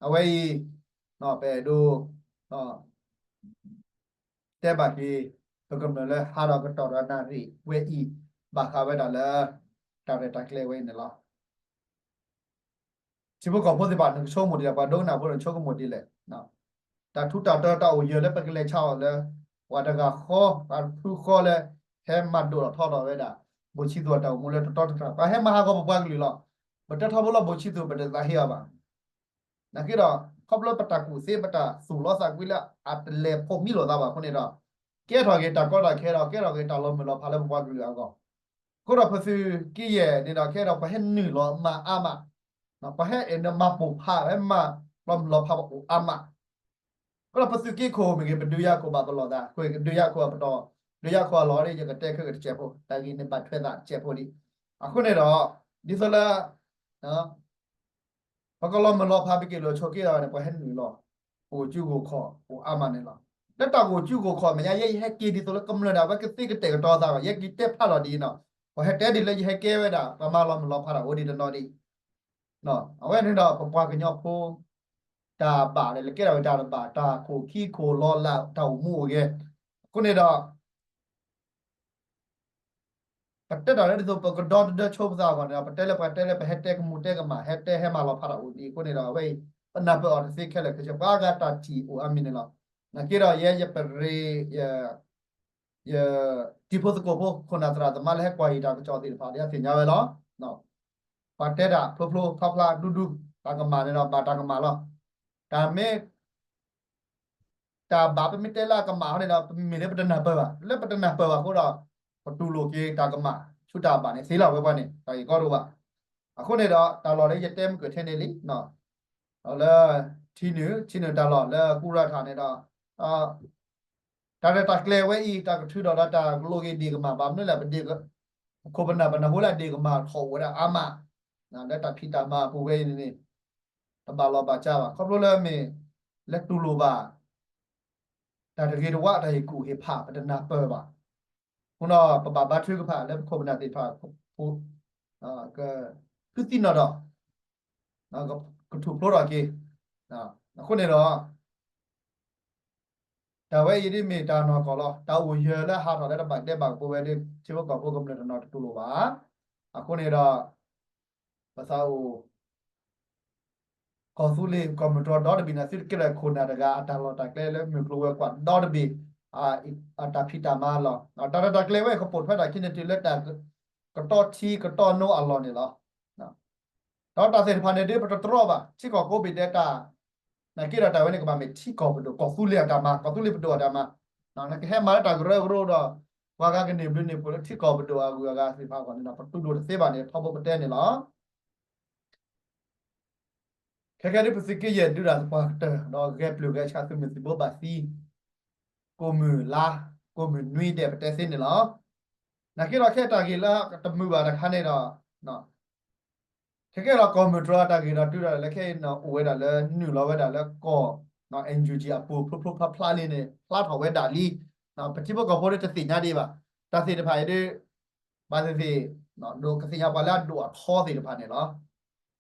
အဝဲအံၤ ပအဲၣ်ဒိး တဲဘၣ်က့ၤ ပကမျၢၢ်လၢဟးဒီးကတီၢ်ဒီးနၣ်ရံၣ်ဝဲအံၤ ဘၣ်ဃးဝဲဒၣ်လၢ တၢ်ရဲၣ်တၢ်ကျဲၤဝဲအံၤန့ၣ်လီၤ. ထံဖိကီၢ်ဖိသ့ၣ်တဖၣ် နကဆိကမိၣ်ဒ်လဲၣ်, ပှၤဒိကနၣ်ဖိန့ၣ် နဆိကမိၣ်ဒ်လဲၣ်. တၢ်ထူးတၢ်တီၤတၢ်အိၣ်ယၢၤလၢပကလဲၤဆါအီၤလၢ ပှၤတဂၤဃီ ပှၤတဖုဃီလၢ ဟဲမၤဒိၣ်ထီၣ်ထီထီၣ်ဝဲဒၣ် ဘိၣ်ဆံသူၣ်အတၢ်အိၣ်မူလၢတတီတတြၢ် ပှၤဟဲမၤဟးဂီၤပပှၤကလုာ်လီၤ. ပတဲထီဘိလီၤ ဘိၣ်ဆံသူၣ် ပတသးဟ့အီၤဘၣ်. နာ်က့ဒီး ခီဖျိပတၢ်ကူၣ်သ့ ပတၢ်သူၣ်လီသးကွံလၢ အတလဲၤဖီၣ်မံလိာ်သးဘၣ်အဃိန့ၣ်ဒီး ကဲထီၣ်က့ၤတၢ်ကီတၢ်ခဲဒီး ကဲထီၣ်က့ၤတၢ်လီၤမုၢ်လီၤဖးလၢပပှၤကလုာ်အဂီၢ် အဃိဒီးပသုးက့ယဲၢ်န့ၣ်ဒီး ခဲဒီးပှၤဟဲနုာ်လီၤမၤအါမး, ပှၤဟဲအဲၣ်ဒိးမၤပိာ်ဖး ဟဲမၤလီၤမုၢ်လီၤဖးပအိၣ်အါမး. အဃိဒီးပသုးက့ခိၣ်မ့ၢ်ဂ့ၤ ပဒုးယၤခိၣ်ဘၣ်ပလီၢ်သး ကွဲးကဒုးယၤခိၣ်အပတီၢ် ဒုးယၤခိၣ်အလီၢ်ဒီး ယကတဲခဲကတစဲးဖိ တၢ်ဂ့ၢ်န့ၣ်ဘၣ်ထွဲသးတစဲးဖိဒံး. အဃိန့ၣ်ဒီး ဒ်သိးလၢ ပကလီၤမုၢ်လီၤဖးပက့ၤလိာ်ဆိးက့ဒီးန့ၣ် ပှၤဟဲနုာ်လီၤ ဂိၢ်ကၠူဂိၢ်ခီၣ်အိၣ်အါမးန့ၣ်လီၤ. လၢတၢ်ဂိၢ်ကၠူဂိၢ်ခီၣ်မဲာ်ညါ ယဲယဟဲက့ၤဒ်သိးလၢကမျၢၢ်ဒၣ်ဝဲကသ့ကတဲာ်ကတီၤသးဘၣ် ယဲက့ၤတဲဖျါလီၤဒ်အံၤနီၤ ပှၤဟဲတဲဒ်လၢယဟဲကဲဝဲဒၣ် ပှၤမၤလီၤမုၢ်လီၤဖးတၢ်အိၣ်ဒံးတနီၤဒံး အဝဲန့ၣ်ဒီးပပှၤကညီဖိ တၢ်ဘၣ်လၢကဲထီၣ်ဝဲတၢ်တဘၣ် တၢ်ခိၣ်ခံခိၣ်လီၤလးတၢ်အိၣ်မူအိၣ်ဂဲၤ အဃိန့ၣ်ဒီး ပတဲတၢ်လၢဒ်သိးပကဒီတဒၢဆိပသးအဂီၢ်န့ၣ်ဒီး ပတဲလၢပှၤတဲလၢပဟဲတဲကမူၤတဲကမၣ် ဟဲတဲဟဲမၤလီၤဖးတၢ်အိၣ်ဒံးအဃိန့ၣ်ဒီး အဝဲအံၤ ပနၢ်ပၢၢ်အီၤတသ့ခဲလၢာ်ခဲဆ့ ပှၤအါဂၤတၢ်ထံၣ်အိၣ်အါမံၤန့ၣ်လီၤ. နာ်က့ဒီးယဲယပရ့ ယ တံၤဖိသကိးဖိ ခိၣ်နၢ်သရၣ်သမါလၢဟဲကွၢ်ယတၢ်ကစီၣ်သ့ၣ်တဖၣ် ဒ်အသ့ၣ်ညါဝဲလီၤ. ပှၤတဲတၢ်ဖျိဖျိဖျါဖျါဒူဒူ တၢ်ကမၣ်န့ၣ်ဒီး ဘၣ်တၢ်ကမၣ်လီၤ. တၢ်မ့ၢ် တၢ်ဘၣ်ပမ့ၢ်တဲလၢအကမၣ်ဟီန့ၣ်ဒီး ပမ့ၢ်လၢပတနၢ်ပၢၢ်ဘၣ် လၢပတနၢ်ပၢၢ်ဘၣ်အဃိဒီး ပတူၢ်လိာ်က့ၤတၢ်ကမၣ် ဆူတၢ်ဘၣ်န့ၣ် သ့လီၤဝဲပှၤန့ၣ် တၢ်ဂ့ၢ်ကီဒိၣ်ဘၣ်. အဃိန့ၣ်ဒီး တၢ်လီၢ်လၢယတဲမုၢ်ကၢၢ်ထဲန့ၣ်လံ လၢ ထံနုာ် ထံနုာ်တၢ်လီၢ်လၢကူရၤထၣ်န့ၣ်ဒီး တၢ်ရဲၣ်တၢ်ကျဲၤဝဲအံၤ တၢ်ကထုးထီၣ်ဒီးတၢ်ကလိးက့ၤဒ့ၣ်ကမၢ် ဘၣ်မနုၤလဲၣ် ပဒ့ၣ် ပခိၣ်ပနၢ်ပနၢ်ဟူလၢအဒ့ၣ်ကမၢ်ထီၣ်အိၣ်ဝဲဒၣ်အါမး, လၢတၢ်ဖံးတၢ်မၤအပူၤဝဲအံၤန့ၣ်န့ၣ် တဘၣ်လီၤဘၣ်စးဘၣ် ခီဖျိလၢမ့ၢ် လဲၤတူၢ်လိာ်ဘၣ် တၢ်တဂ့ၤတဝါ တၢ်ဟ့ၣ်ကူၣ်ဟ့ၣ်ဖး ပတနၢ်ပၢၢ်ဘၣ်. အဃိဒီး ပဘၣ်ဘါထုကဖၣ်လၢပခိၣ်ပနၢ်သ့ၣ်တဖၣ် ကဖုသံနီၣ်ဒီး ကထူၣ်ဖျိထီၣ်က့ၤ. အဃိန့ၣ်ဒီး တၢ်ဝဲအံၤဒ်မ့ၢ်တၢ်နီၢ်ကီၢ်လီၤ. တၢ်အိၣ်ယၢၤလၢဟးထီၣ်လၢတဘၣ်ကျဲဘၣ်ကပူၤဝဲဒီး ထံဖိကီၢ်ဖိကမျၢၢ်တနီၤတတူၢ်လိာ်ဘၣ်. အဃိန့ၣ်ဒီး ပသးအိၣ် ကီၢ်သူလ့ၤကီၢ်မုၢ်တြီဒီတဘ့ၣ်န့ၣ် သုတကဲထီၣ်ခိၣ်နၢ်တဂၤ အတၢ်လီၢ်တၢ်ကျဲလၢမုၢ်ကျိၤဝဲၤကွာ်ဒီတဘ့ၣ် အတၢ်ဖံးတၢ်မၤလီၤ. တၢ်ရဲၣ်တၢ်ကျဲၤဝဲ ကပိာ်ထွဲတၢ်ခံန့ၣ်တုၤလၢတၢ် ကတီၢ်ထံကတီၢ်နိအလီၢ်န့ၣ်လီၤ. ဒီးတၢ်သ့ၣ်တဖၣ်န့ၣ်ဒ်ပတတြီဘၣ် ထံကီၢ်ကိးဘ့ၣ်ဒဲးတၢ် နာ်က့ဒီးတၢ်ဝဲန့ၣ်ကဘၣ်မ့ၢ်ထံကီၢ်ပဒိၣ် ကီၢ်သူလ့ၤအတၢ်မၤ ကီၢ်သူလ့ၤပဒိၣ်အတၢ်မၤ, နကဟဲမၤလၢတၢ်ကရၢကရိဒီး ပှၤဂၤကန့ၢ်ဘျုးန့ၢ်ဖှိၣ်လၢထံကီၢ်ပဒိၣ်အဂုၤအဂၤသ့ၣ်တဖၣ်အဂီၢ်န့ၣ်ဒီး ပတူၢ်လိာ်တသ့ဘၣ်န့ၣ် ထီဘိပတဲန့ၣ်လီၤ. ခဲကဲဒ်ပသုးက့ယဲၢ်ဒုးတၢ်သပှၢ်ကတၢၢ် ဒီးဂဲၤပျုၢ်ဂဲၤဆှးသုးမုၢ်သံၣ်ဘိဘၣ်သံ ကိၢ်မုၢ်လါ ကိၢ်မုၢ်နွံဒဲးပတဲသ့န့ၣ်လီၤ. နာ်က့ဒီးခဲအံၤတၢ်ဂ့ၢ်လၢကတမုာ်ဘၣ်တခါန့ၣ်ဒီး ခဲကဲဒီးကီၢ်မုၢ်တြီတၢ်ဂ့ၢ်ဒီးတုၤဒၣ်လဲာ်ခဲအံၤန့ၣ် အိၣ်ဝဲဒၣ်လၢနုာ်လီၤဝဲဒၣ်လၢကီၢ် NUG အပူၤဖျိဖျိဖျါဖျါလံန့ၣ် ဖျါထီၣ်ဝဲဒၣ်လံ. ပထံဖိကီၢ်ဖိဒ်တသ့ၣ်ညါဒံးဘၣ်. တၢ်သ့ၣ်တဖၣ်အံၤဒ် ဘၣ်သ့ၣ်သ့ၣ် ဒိးကသ့ၣ်ညါပှၤလၢအဒိၣ်အထီသ့ၣ်တဖၣ်န့ၣ်လီၤ.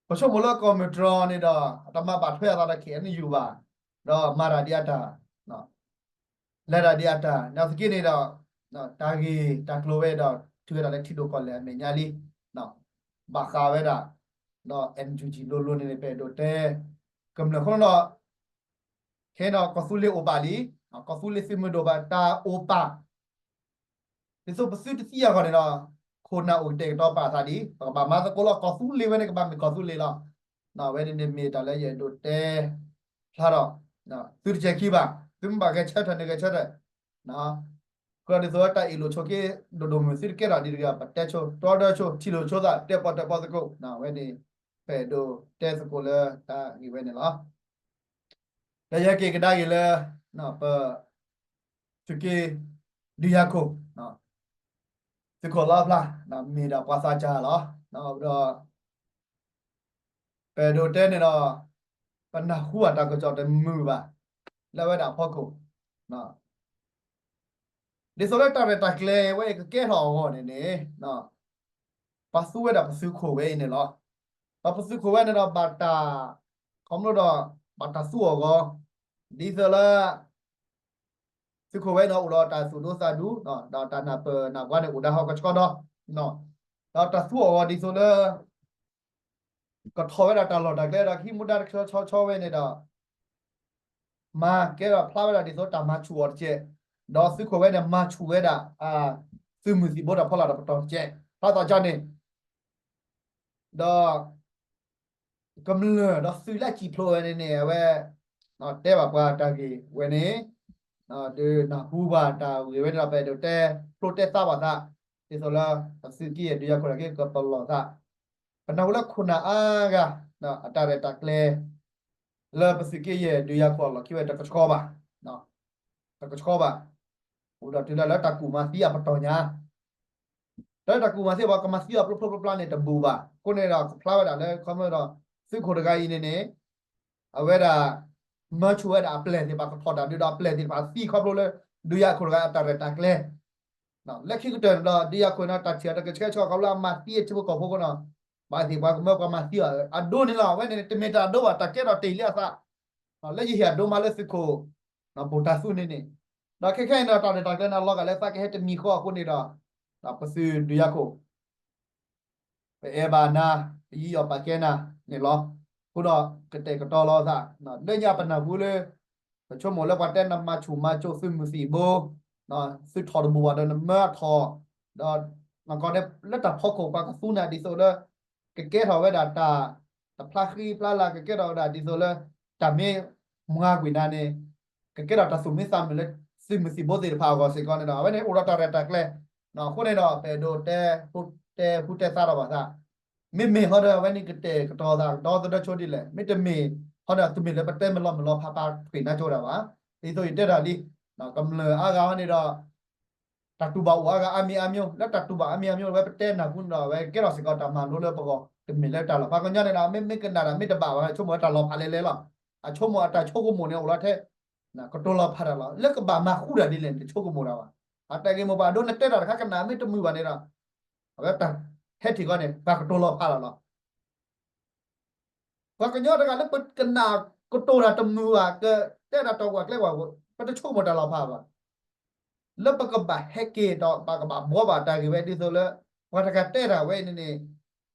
ပဆိကမိၣ်လၢကီၢ်မုၢ်တြီန့ၣ်ဒီး အတမၤဘၣ်ထွဲအသးဒီး KNU ဘၣ်, ဒီးမၤတၢ်ဒ်အတၢ် လဲၤတၢ်ဒ်အတၢ် နာ်သက့န့ၣ်ဒီး တၢ်ဂ့ၢ်တၢ်ကျိၤဝဲဒီး ထုးဝဲဒၣ်လၢထံဒိၣ်ကီၢ်လဲၢ်အမဲာ်ညါလံ. ဘၣ်ဃးဝဲဒၣ် ဒီး NUG လိၤလိၤန့ၣ် ပအဲၣ်ဒိးတဲ ကမျၢၢ်ဃိဒီး ခဲအံၤဒီးကီၢ်သူလ့ၤအိၣ်ဘၣ်လံ, ကီၢ်သူလ့ၤသုးမုၢ်ဒိၣ်ဘၣ်တၢ်အိၣ်ပာ် ဒ်သိးပသုတသံအဂီၢ်န့ၣ်ဒီး ခိၣ်နၢ်အိၣ်ကတဲာ်ကတီၤပာ်သးဒ် ပကဘၣ်မၤသကိးလီၤ ကီၢ်သူလ့ၤဝဲန့ၣ် ကဘၣ်မ့ၢ်ကီၢ်သူလ့ၤလီၤ. အဝဲန့ၣ်န့ၣ်မ့ၢ်တၢ်လၢယအဲၣ်ဒိးတဲဖျါထီၣ် သုတစဲၤခံဘၣ်, သုမ့ၢ်ဘၣ်ဂဲၤဆၢထၢၣ်န့ၣ်ဂဲၤဆၢထၢၣ်, ဃိဒ်သိးတၢ်အ့ၣ်လိာ်ဆိးက့ ဒိၣ်ဒိၣ်မုၢ်မုၢ် သုတကဲထီၣ်ဒ်တဂ့ၤ ပတဲဆိ တြီဒၢဆိ ထံၣ်လိာ်ဆိသး တဲပီၣ်တဲပီၣ်သကိး, အဝဲန့ၣ် ပအဲၣ်ဒိးတဲသကိးလၢတၢ်ဂ့ၢ်ဝဲန့ၣ်လီၤ. ဒီးယဟဲက့ၤကဒါက့ၤလၢ ပ သုးက့ ဒုးယၤခိၣ် သုးခိၣ်လါဖျါ မ့ၢ်ဒၣ်ပှၤသးစၢ်လီၤ. ဒီး ပအဲၣ်ဒိးတဲန့ၣ်ဒီး ပနၢ်ဟူဘၣ်တၢ်ကစီၣ်တမုာ်ဘၣ် လၢအဝဲဒၣ်အဖီခိၣ် ဒ်သိးလၢတၢ်ရဲၣ်တၢ်ကျဲၤဝဲအံၤကကဲထီၣ်အဂီၢ်န့ၣ်န့ၣ် ပှၤသူဝဲဒၣ်ပသုးခိၣ်ဝဲအံၤန့ၣ်လီၤ. ဒီးပသုးခိၣ်ဝဲန့ၣ်ဒီးဘၣ်တၢ် ခီဖျိဒီး ဘၣ်တၢ်သူအီၤအဂီၢ် ဒ်သိးလၢ သုးခိၣ်ဝဲန့ၣ်အိၣ်ဒီးတၢ်သူၣ်ဒိသးဒူ ဒီးတၢ်နၢ်ပၢၢ်နၢ်ပှၤန့ၣ်အိၣ်ဒၣ်ဟီၣ်ကဆှီဒီး ဒီးတၢ်သူအီၤအဂီၢ်ဒ်သိးလၢ ကထီၣ်ဝဲဒၣ်တၢ်လီၢ်တၢ်ကျဲဒီးကဟံးမူဒါတဆီဆီဆီဝဲန့ၣ်ဒီး မၤကဲဒီးဖျါဝဲဒၣ်ဒ်သိးတၢ်မၤဆူၣ်အီၤတကဲး, ဒီးသုးခိၣ်ဝဲန့ၣ် မၤဆူၣ်ဝဲဒၣ် သုးမုၢ်သံၣ်ဘိတၢ်ဖီလာ်တပတီၢ်တကဲး, ဖျါသးကၢ်န့ၣ် ဒီး ကမျၢၢ်ဒီးသုးလၢအစံၣ်ဖျိးဝဲန့ၣ်န့ၣ် အဝဲ တဲဘၣ်ပှၤတၢ်ဂ့ၢ်ဝဲန့ၣ် ဒုးနၢ်ဟူဘၣ်တၢ်ဂ့ၢ်ဝဲန့ၣ်ဒီး ပအဲၣ်ဒိးတဲ ဖျိတဲသးဘၣ်သး ဒ်သိးလၢ ပသုးက့ယဲၢ်ဒုးယၤခိၣ်တၢ်က့ကပလီၢ်သး, ပနၢ်ဟူလၢခိၣ်နၢ်အါဂၤ အတၢ်ရဲၣ်တၢ်ကျဲၤ လၢပသုးက့ယဲၢ်ဒုးယၤခိၣ်အလီၢ်ခံဝဲတကဆှီဘၣ်, တကဆှီဘၣ်, အိၣ်ဒီးတုၤလၢလၢတၢ်ကူၣ်မၤသံအပတီၢ်ညါ တၢ်တၢ်ကူၣ်မၤသံဘၣ် ကမၤသံအီၤဖျိဖျိဖျါဖျါန့ၣ်တဘူၣ်ဘၣ်. အဃိန့ၣ်ဒီး ကဖျါဝဲဒၣ်လၢခီဖျိဒီး သုးခိၣ်တဂၤအံၤန့ၣ်န့ၣ် အဝဲဒၣ် မၤဆူၣ်ဝဲဒၣ်အပျဲၢ်သ့ၣ်တဖၣ် ကထီၣ်တၢ်ဒုးဒီးအပျဲၢ်သ့ၣ်တဖၣ်သံခီဖျိလၢ ဒုးယၤခိၣ်တဂၤအတၢ်ရဲၣ်တၢ်ကျဲၤ လၢခံကတၢၢ်န့ၣ်ဒီး ဒုးယၤခိၣ်န့ၣ် တၢ်ထံၣ်အီၤတကဆှဲကဆှီခီဖျိအမၤသံအထံဖိကီၢ်ဖိအဃိန့ၣ် ဘၣ်သ့ၣ်ပှၤကမၢပှၤမၤသံအီၤ အဒိန့ၣ်လီၤ. အဝဲန့ၣ် တမ့ၢ်တၢ်အဒိဘၣ် တၢ်ကဲထီၣ်တ့ၢ်လံအသး လၢယဟ့ၣ်အဒိမးလၢသုးခိၣ် ဘူးတၢ်သူန့ၣ်န့ၣ်, ဒီးခဲခဲအံၤန့ၣ် တၢ်ရဲၣ်တၢ်ကျဲၤန့ၣ် လီၤဂာ်လၢသးကဟဲတမံၤဃီအဃိန့ၣ်ဒီး ပသုးဒုးယၤခိၣ် ပအဲၣ်ဘၣ်နၤ ပယူးယီၣ်ပာ်ကဲနၤန့ၣ်လီၤ. အဃိဒီးကတဲာ်ကတီၤလီၤသး လၢညါပနၢ်ဟူလၢ ပဆိကမိၣ်လၢပှၤတဲနမၤဆူၣ်မၤစိးသုးမုၢ်သံၣ်ဘိ သုးထီၣ်တဘူၣ်ဘၣ်ဒီးနမၢအထီၣ် ဒီး နကီၢ်န့ၣ် လၢတၢ်ဖီခိၣ်ပှၤကသူနၤဒ်သိးလၢ ကကဲထီၣ်ဝဲဒၣ်တၢ် တဖျါဃံဖျါလၤ ကကဲထီၣ်ဝဲဒၣ်ဒ်သိးလၢ တၢ်မ့ၢ်မွၤကွံာ်နၤန့ၣ် ကကဲထီၣ်တၢ်သူၣ်မံသးမုာ်လၢ သုးမုၢ်သံၣ်ဘိသ့ၣ်တဖၣ်အဂီၢ်စ့ၢ်ကီးန့ၣ်ဒီး အဝဲန့ၣ်အိၣ်ဒီးတၢ်ရဲၣ်တၢ်ကျဲၤ အဃိန့ၣ်ဒီး ပအဲၣ်ဒိးတဲ တဲဟူတဲသါထီၣ်ဘၣ်သး မ့မ့ၢ်ဟီဒီး အဝဲန့ၣ်ကတဲာ်ကတီၤသးဒီသဒၢဆိဒ်လဲၣ်, မ့တမ့ၢ်ဟီဒီး တမ့ၢ်လၢပတဲမ့ၢ်လီၤမ့ၢ်လီၤဖးဖးထွံၣ်နါကၠိဒၣ်ဘၣ်. ဒ်သိးယတဲတၢ်လံ ကမျၢၢ်အါဂၤဟီန့ၣ်ဒီး တၢ်တူၢ်ဘၣ်အိၣ်အါဂၤအါမံၤအါမံၤ, လၢတၢ်တူၢ်ဘၣ်အါမံၤအါမံၤ အဝဲပတဲနၢ်ဟူန့ၣ်ဒီး အဝဲကဲထီၣ်စ့ၢ်ကီးတၢ်မၤလိလၢပဂီၢ် တမ့ၢ်လၢတၢ်လီၤ. ပှၤကညီန့ၣ်ဒီး မ့ၢ်မ့ၢ်ကနၣ်တၢ်မ့ၢ်တဘၣ်ဘၣ် ဆိကမိၣ်ဝဲတၢ်လီၤဖးလဲၤလဲၤလီၤ. အဆိကမိၣ်အတၢ်ဆိကမိၣ်န့ၣ်အိၣ်လီၤထဲ ကတိၤလီၤဖးတၢ်လီၤ. လၢကဘၣ်မၤဃူတၢ်ဒ်လဲၣ်န့ၣ် တဆိကမိၣ်တၢ်ဘၣ်. အတၢ်ဂ့ၢ်မိၢ်ပှၢ်ဒိ နတဲတၢ်တခါကနၣ်မ့ၢ်တမုာ်ဘၣ်န့ၣ်ဒီး အဝဲတၢ်ဟဲထံၣ်ဃီန့ၣ် ပှၤကတိၤလီၤဖးတၢ်လီၤ. ပှၤကညီတဂၤလၢပကနၣ်ကတိၤတၢ်တမုာ်ဘၣ် ကတဲတၢ်တၢ်ဝဲကျဲဝဲ ပတဆိကမိၣ်တၢ်လီၤဖးဘၣ်. လၢပကဘၣ်ဟဲက့ၤဒီး ပကဘၣ်ဘှီဘၣ်တၢ်ဂ့ၢ်ဝဲဒ်သိးလၢ ပှၤတဂၤတဲတၢ်ဝဲအံၤန့ၣ်န့ၣ်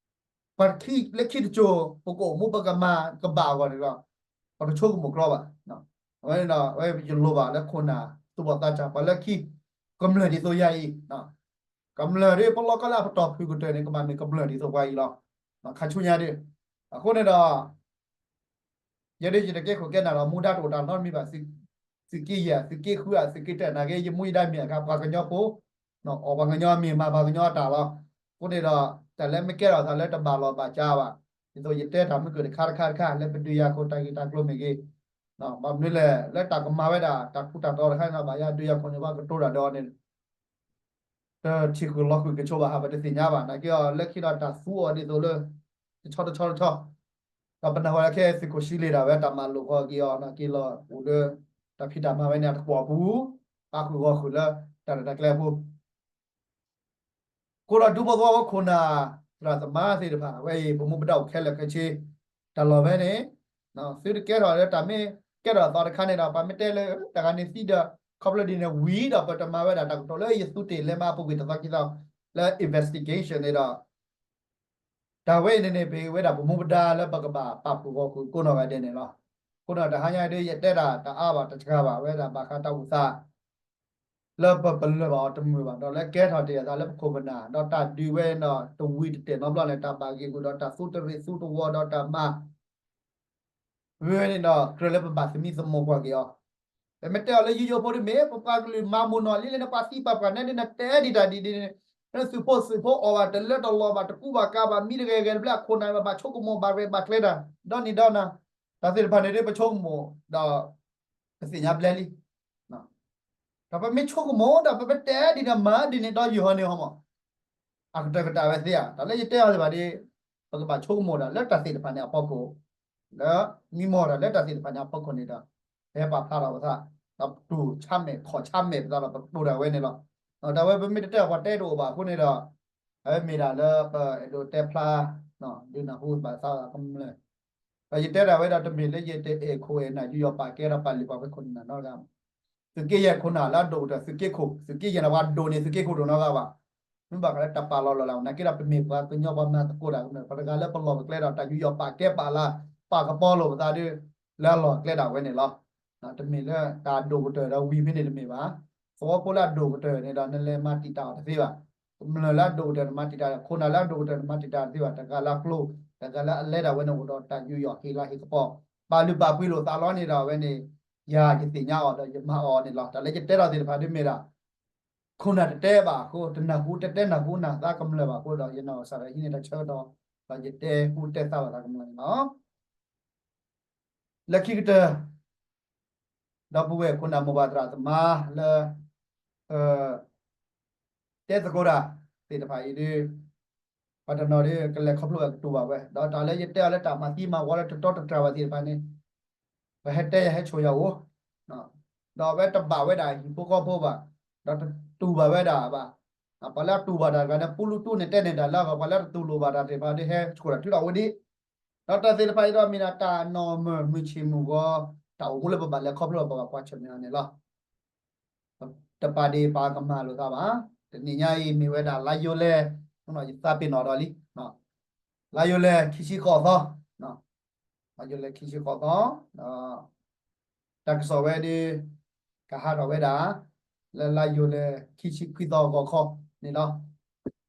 ပှၤခံလၢခံတစိၤ ပကအိၣ်မူပကမၤကဘၣ်အဂီၢ်န့ၣ်ဒီး ပတဆိကမိၣ်ကြီဘၣ်. အဝဲန့ၣ်ဒီး အဝဲယလိၣ်ဘၣ်လၢခိၣ်နၢ်သူၣ်ဘီၣ်သးစၢ် ပှၤလၢခံ ကမျၢၢ်ဒ်သိးယၤအံၤ ကမျၢၢ်ဒ်ပလီၢ်ကီၢ်လၢအပတီၢ်ဖုၣ်ကတၢၢ်န့ၣ် ကဘၣ်မ့ၢ်ကမျၢၢ်ဒ်သိးပှၤအံၤလီၤ. ခါဆူညါဒ် အဃိန့ၣ်ဒီး ယဲဒၣ်ယတကဲခိၣ်ကဲနၢ်ဒီး မူဒါတအိၣ်တၢ်နီတမံၤဘၣ်. သုးက့ယဲၢ် သုးက့ဃုဧါ သုးက့တၢနာ်က့ ယမူယဒါမ့ၢ်အခါ ပှၤကညီဖိ အီၣ်ပှၤကညီမ့ၢ်မၤပှၤကညီအတၢ်လီၤ. အဃိန့ၣ်ဒီး တၢ်လၢမ့ၢ်ကဲထီၣ်သးလၢတဘၣ်လီၢ်ဘၣ်စးဘၣ် ဒ်သိးယတဲတၢ်မုၢ်ကၢၢ်တခါတခါတခါ လၢပဒုးယၤခိၣ်တၢ်ဂ့ၢ်တၢ်ကျိၤမ့ၢ်ဂ့ၤ ဘၣ်မနုၤလဲၣ် လၢတၢ်ကမၤဝဲဒၣ် တၢ်ထူးတၢ်တီၤတခါန့ၣ်ဒီး ဘၣ်ယၤဒုးယၤခိၣ်န့ၣ် ပှၤကတိၤတၢ်ဒီးအီၤန့ၣ် တထံၣ်ဃုာ်လီၤဃုာ်ကဆိးဘၣ် ဟးပတသ့ၣ်ညါဘၣ် နာ်က့အီၤ လၢခံဒီးတၢ်သူအီၤဒ်သိးလၢ တဆီတဆီတဆီ ဒီးပနၢ်ဟူလၢခဲသုးခိၣ်ဆှံလ့ၣ်ဒၣ်ဝဲတၢ်မၤလိာ်ဃီက့ၤအီၤ နာ်က့လီၤအိၣ်လၢ တၢ်ဖံးတၢ်မၤဝဲန့ၣ် အတကွီၢ်ပူၤ ပာ်ဃုာ်ဂီၤဃုာ်လၢ တၢ်ရဲၣ်တၢ်ကျဲၤအပူၤ အဃိဒီးဒူဖိသဝီဖိခိၣ်နၢ် သရၣ်သမါသ့ၣ်တဖၣ် အဝဲအံၤ ပမူပဒါအိၣ်ခဲလၢာ်ခဲဆ့ တၢ်လီၢ်ဝဲန့ၣ် သုတကဲထီၣ်လၢတၢ်မ့ၢ်ကဲထီၣ်သီတခါန့ၣ်ဒီး ပှၤမ့ၢ်တဲလၢတဂၤန့ၣ်သံဒီး ခီဖျိဒ်န့ၣ်ဝံၤဒီး ပတမၤဝဲဒၣ်တၢ်ကတိၤလၢယသူးတ့ၢ်လဲၤမၤအပူၤကွံာ်တသီခံသီ လၢ investigation န့ၣ်ဒီး တၢ်ဝဲအံၤန့ၣ်န့ၣ် ပဝဲဒၣ်ပမူပဒါလၢပကဘၣ်ပာ်ဖှိၣ်ဂီၤဃုာ်ကိးနီၢ်ဂၤဒဲးန့ၣ်လီၤ. အဃိဒီးတဟါညါဒ်ယတဲဒၣ်တအါဘၣ်တစှၤဘၣ် ဝဲဒၣ်ဘၣ်ဃးတၢ်အိၣ်သး လၢပပလၢၢ်ဘၣ်အီၤတမုာ်ဘၣ် ဒီးလၢကဲထီၣ်တ့ၢ်အသးလၢပခိၣ်ပနၢ် ဒီးတၢ်ဒုးဝဲဒီးတဝံၤတတဲာ်နီတဘျီန့ၣ် တၢ်ဘၣ်ဂ့ၢ်ကွံာ်ဒီးတၢ်သူတရံးသူတဝီဒီးတၢ်မၤ ဝဲန့ၣ်ဒီး ကြၢးလၢပဘၣ်သမံသမိးကွၢ်က့ၤအီၤ, ပမ့ၢ်တဲအီၤလၢယိယိဖိဒ်မ့ၢ် ပပှၤကလုာ်မၤမူးနီၢ်လံလၢနပှၤသံပှၤပှၢ်နဲဒ်နတဲဒံးတၢ်ဒ်န့ၣ်, လၢသုးဖိသုးဖိအီၣ်ဘၣ်တလၢတလီၤဘၣ် တကူဘၣ်ကၤဘၣ် မံတဂဲၤဂဲၤတဘျီ အခိၣ်နၢ်ဘၣ်ဘၣ်ဆိကမိၣ်ဘၣ်ရဲၣ်ဘၣ်ကျဲၤတၢ် ဒီနံၤဒီနၤ, တၢ်သ့ၣ်တဖၣ်န့ၣ်ဒ်ပဆိကမိၣ်ဒီး ပသ့ၣ်ညါဘျဲလံ ဒီးပမ့ၢ်ဆိကမိၣ်ဒီး ပမ့ၢ်တဲဒ်န့ၣ်မၤဒ်န့ၣ်ဒီးယုၢ်ဟီန့ၣ်ဟီမး, အကတၢၢ်ကတၢၢ်ဝဲသ့ဧါ, တၢ်လၢယတဲအီၤသ့ၣ်တဖၣ်ဒ် ပကဘၣ်ဆိကမိၣ်ဒီး လၢတၢ်သ့ၣ်တဖၣ်န့ၣ်အဖီခိၣ်, လၢမံမီၢ်တၢ်လၢတၢ်သ့ၣ်တဖၣ်န့ၣ်အဖီခိၣ်န့ၣ်ဒီး ပဟဲပာ်ဖျါထီၣ်ပသး, ဒီးတူၢ်ဆါမဲာ်ခီၣ်ဆါမဲာ်ပသးဒီးပကတိၤတၢ်ဝဲန့ၣ်လီၤ. တၢ်ဝဲပမ့ၢ်တတဲအီၤပှၤတဲတအိၣ်ဘၣ်အဃိန့ၣ်ဒီး အဝဲမ့ၢ်ဒၣ်လၢပအဲၣ်ဒိးတဲဖျါ ဒုးနၢ်ဟူဘၣ်သးကမျၢၢ် ဒီးယတဲဒၣ်ဝဲဒီးတမ့ၢ်လၢယတအဲၣ်ခိၣ်အဲၣ်နၢ်ယူးယီၣ်ပာ်ကဲဒီးပာ်လုၢ်ပာ်ပှ့ၤခိၣ်နၢ်နီတဂၤဘၣ်. သုးက့ယဲၢ်ခိၣ်နၢ်လၢအဒိၣ်ကတၢၢ် သုးက့ခိၣ်, သုးက့ယဲၢ်န့ၣ်ပှၤဒိၣ်န့ၢ်သုးက့ခိၣ်ဒိၣ်နီတဂၤဘၣ်. မ့ၢ်ဘၣ်ဃးလၢတၢ်ပာ်လီၤလီၢ်လၢ် နာ်က့ဒီးပမ့ၢ်ပှၤကညီပှၤမၤသကိးတၢ်ကမျၢၢ် ပှၤတဂၤလၢပလီၢ်ပကျဲဒီးတၢ်ယူးယီၣ်ပာ်ကဲပာ်လၢ ပာ်ကပီၤလိာ်ပသးဒ် လၢအလီၢ်ကျဲဒၣ်ဝဲန့ၣ်လီၤ. တမ့ၢ်လၢတၢ်ဒိၣ်ကတၢၢ်ဒီးဝံၤဖဲန့ၣ်တမ့ၢ်ဘၣ်. သဝီဖိလၢအဒိၣ်ကတၢၢ်န့ၣ်ဒီး နလဲၤမၤတံာ်တာ်အီၤတသ့ဘၣ်. ကမျၢၢ်လၢအဒိၣ်ကတၢၢ်နမၤတံာ်တာ်, ခိၣ်နၢ်လၢအဒိၣ်ကတၢၢ်နမၤတံာ်တာ်တသ့ဘၣ်. တဂၤလၢအကျိၤ, တဂၤလၢအလဲဒၣ်ဝဲန့ၣ်အိၣ်ဒီးတၢ်ယူးယီၣ်ဟ့ၣ်လၤဟ့ၣ်ကပီၤ, ပာ်လုၢ်ပာ်ပှ့ၤလိာ်သးလီၤန့ၣ်ဒီး အဝဲန့ၣ် ယၤယသ့ၣ်ညါအီၤဒီးယမၤအီၤန့ၣ်လီၤ. တၢ်လၢယတဲထီၣ်သ့ၣ်တဖၣ်ဒ်မ့ၢ်ဒၣ် ခိၣ်နၢ်တတဲဘၣ်အဃိ, တနၢ်ဟူတတဲနၢ်ဟူနၢ်သးကမျၢၢ်ဘၣ်အဃိဒီး ယနီၢ်ကစၢ်ဒီးဟံးန့ၢ်တၢ်ဆၢကတီၢ်, ဒီးယတဲဟူတဲသါဘၣ်သးကမျၢၢ်န့ၣ်လီၤ. လၢခံကတၢၢ် ဒီပုၢ်ဝဲၢ်ခိၣ်နၢ်မိၢ်ပၢ်သရၣ်သမါလၢ တဲသကိးတၢ်သ့ၣ်တဖၣ်အံၤဒ် ပှၤတနီၤဒ်ကလဲၤခီဖျိဝဲကတူၢ်ဘၣ်ဝဲ, ဒီးတၢ်လၢယတဲအီၤလၢတၢ်မၤသံမၤဝီလၢတတီတတြၢ်ဘၣ်သ့ၣ်တဖၣ်န့ၣ် ပဟဲတဲယၤဟဲဆိၣ်ယၤအိၣ်, ဒီးအဝဲတဘၣ်ဝဲဒၣ်ဟံၣ်ဖိဃီဖိဘၣ်, ဒီးတတူၢ်ဘၣ်ဝဲဒၣ်ဘၣ်. ပှၤလၢအတူၢ်ဘၣ်တၢ်တဂၤန့ၣ် ပူလူတူၢ်န့ၣ်တဲန့ၢ်တၢ်လၢအဂီၢ်, ပှၤလၢတတူၢ်လိာ်ဘၣ်တၢ်သ့ၣ်တဖၣ်ဒ်ဟဲဆိၣ်တၢ်ထုးထီၣ်ဝဲဒ် ဒီးတၢ်သ့ၣ်တဖၣ်အံၤဒီးမ့ၢ်ဒၣ်တၢ်နီၢ်မုာ်မုာ်ဆ့ၣ်မုာ်ဂီၤ, တၢ်အိၣ်မူလၢပဘၣ်လဲၤခီဖျိပဘၣ်ကွၢ်ဆၢၣ်မဲာ်အီၤန့ၣ်လီၤ. တပာ်ဒ့ၣ်ပာ်ကမၣ်လိာ်သးဘၣ်. တနံၤညါအံၤမ့ၢ်ဝဲဒၣ်လါယူၤလဲၢ်, ယသးပ့ၤနီၣ်ဒီးလံ, လါယူၤလဲၢ်ခံဆံဃိးသီ, လါယူၤလဲၢ်ခံဆံဃိးသီ, ဒီး တၢ်ကစီၣ်ဝဲဒ် ကဟးထီၣ်ဝဲဒၣ် လၢလါယူၤလဲၢ်ခံဆံခွံသီဂီၤခီန့ၣ်လီၤ.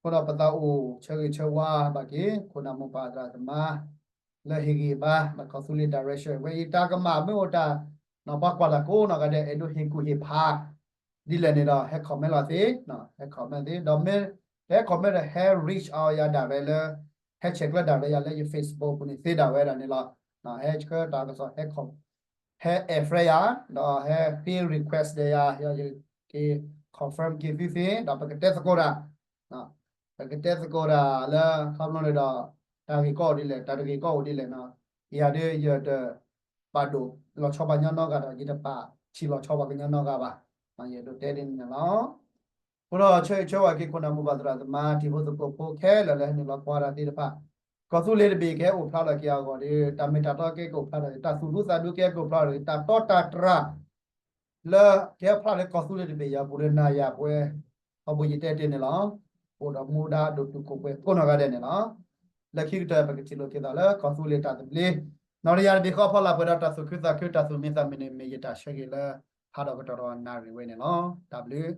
အဃိဒီးပသးအိၣ်ဆၢဂ့ၤဆၢဝါဘၣ်က့ၤ ခိၣ်နၢ်မိၢ်ပၢ်သရၣ်သမါ လၢဟ့ၣ်ဂံၢ်ဘါ ဘၣ်ကီၢ်သူလ့ၤ direction ဝဲအံၤ တၢ်ကမၣ်မ့ၢ်အိၣ်တၢ် ပှၤကွၢ်တၢ်ကိးနီၢ်ဂၤဒဲး အဲၣ်ဒိးဟ့ၣ်ကူၣ်ဟ့ၣ်ဖး ဒ်လဲၣ်န့ၣ်ဒီး ဟဲ comment လီၤသ့, ဟဲ comment သ့, ဒီးမ့ၢ်တဟဲ comment ဒီး ဟဲ reach out ယၤဒၣ်ဝဲလၢ ဟဲဆဲးကျၢဒၣ်ဝဲယၤလၢယ Facebook ပူၤန့ၣ်သ့ဒၣ်ဝဲဒၣ်န့ၣ်လီၤ. ဟဲဆှၢတၢ်ကစီၣ် ဟဲ comment ဟဲ add friend ယၤ ဒီးဟဲဃ့ request ဒီးယၤ ယက့ၤ confirm က့ၤသုသ့ ဒီးပကတဲသကိးတၢ် ပကတဲသကိးတၢ်လၢခီဖျိန့ၣ်ဒီး တၢ်ဂ့ၢ်ကီအိၣ်ဒ်လဲၣ် တၢ်တဂ့ၢ်ကီအိၣ်ဒ်လဲၣ်နီၤ ယၤဒုးယတပာ်ဒိၣ်လီၤဆီပှၤကညီနီတဂၤဒီး ယတပာ်ထံၣ်လီၤဆီပှၤကညီနီတဂၤဘၣ် ယဒိးတဲဒ်န့ၣ်လီၤ. အဃိဒီးဆၢဂ့ၤဆၢဝါက့ၤခိၣ်နၢ်မိၢ်ပၢ်သရၣ်သမါ တံၤဖိသကိးဖိခဲလၢာ်လၢဟဲနုာ်လီၤကွၢ်တၢ်သ့ၣ်တဖၣ် ကီၢ်သူလ့ၤတဘ့ၣ်ကဟဲအိၣ်ဖျါလီၤက့ၤအဂီၢ်ဒီး တၢ်မ့ၢ်တၢ်တီကဟဲက့ၤအိၣ်ဖျါလီၤ တၢ်သူၣ်ဒူသးဒူကဟဲက့ၤအိၣ်ဖျါလီၤ တၢ်တီတၢ်တြၢ် လၢကဟဲဖျါလၢကီၢ်သူလ့ၤတဘ့ၣ်အံၤအပူၤလၢနၤယၤပဝဲ ထီဘိယတဲတ့ၢ်န့ၣ်လီၤ. အိၣ်ဒီးမူဒါဒိၣ်တုာ်ခိၣ်ပှဲၤကိးနီၢ်ဂၤဒဲးန့ၣ်လီၤ. လၢခံကတၢၢ်ပကထံၣ်လိာ်က့ၤသးလၢကီၢ်သူလ့ၤတၢ်သဘျ့ နီၢ်တယၤတဘ့ၣ်ဃီဖီလာ်ပှဲၤဒီးတၢ်သူၣ်ခုသးခုတၢ်သူၣ်မံသးမုာ်န့ၣ် မ့ၢ်ယတၢ်ဆၢဂ့ၤလၢ ဟါဒီးကတီၢ်ဒီးနၣ်ရံၣ်ဝဲန့ၣ်လီၤ. တၢ်ဘျုး